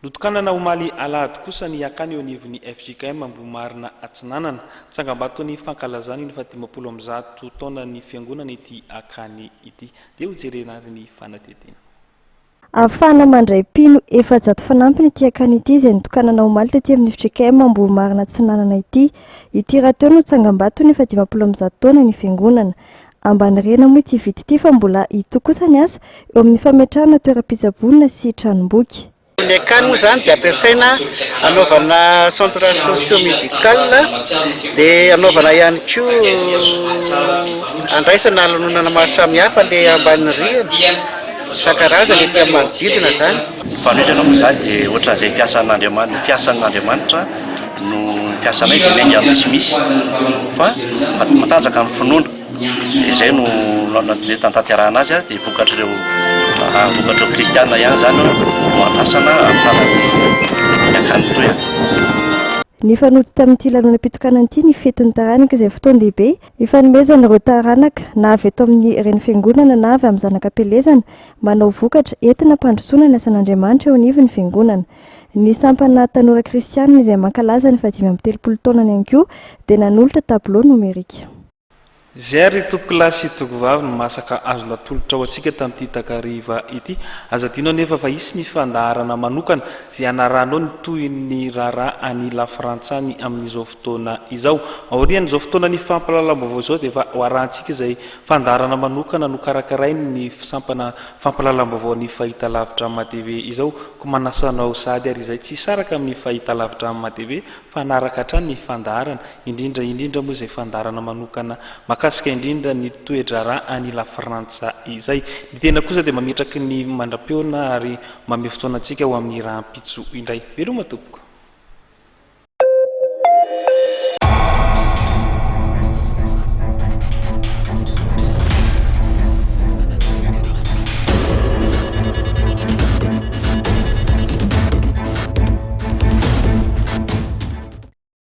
Notokanana omaly alahady kosa ny akany eo anivon'ny fjkm Ambohimarina Atsinanana. Tsangambaton'ny fankalazana ny fahadimampolo ambizato taonan'ny fiangonana ity akany ity. Dia hojerena ary ny fanadihadiana. Ahafahana mandray mpino 400 fanampiny ity akany ity izay notokanana omaly taty amin'ny fjkm Ambohimarina Atsinanana ity. Ity rahateo no tsangambaton'ny fahadimampolo ambizato taona ny fiangonana. Ambany rihana moa ity vita ity fa mbola hitohy kosa ny asa eo amin'ny fametrahana toeram-pitsaboana sy tranomboky. Ny akany moa izany dia ampiasaina anaovana centre socio médical dia anaovana ihany koa andraisana lanonana maro samihafa ilay ambany rihana isan-karazany ety amin'ny manodidina izany. Ny fanoherana moa izany dia ohatran'izay fiasan'Andriamanitra, fiasan'Andriamanitra no fiasanay dia miainga amin'ny tsy misy fa matanjaka ny finoana. Dia izay no nantanterahana azy dia vokatr'ireo vokatr'ireo kristiana ihany izany no andrasana amin'ny tanan'ny akany toy. Nifanojo tamin'ity lanonam-pitokanana ity ny fetin'ny taranaka izay fotoan-dehibe ifanomezana ireo taranaka na avy eto amin'ny renifiangonana na avy amin'ny zanak'ampielezana manao vokatra entina hampandrosoana ny asan'Andriamanitra eo anivon'ny fiangonana. Ny sampana tanora kristianina izay mankalaza ny faha-35 taonany ihany koa dia nanolotra tableau nomerika. Izay ary tompokolahy sy tokovavy no masaka azo natolotra ho antsika tamin'ity takariva ity. Aza adino anefa fa hisy ny fandaharana manokana izay hanarahanao ny tohin'ny raharaha any Lafrantsa any amin'izao fotoana izao. Aorian'izao fotoanan'ny fampahalalam-baovao izao dia efa ho arahantsika izay fandaharana manokana nokarakarain'ny sampana fampahalalam-baovao ny fahitalavitra Matv izao. Koa manasa anao sahady ary izay tsy hisaraka amin'ny fahitalavitra Matv fa hanaraka hatrany ny fandaharana, indrindra indrindra moa izay fandaharana manokana mahakasika indrindra ny toe-draharaha any Lafrantsa izay. Ny tena kosa dia mametraky ny mandra-pihaona ary mamehy fotoana antsika ho amin'ny rahampitso indray. Veloma tompoko.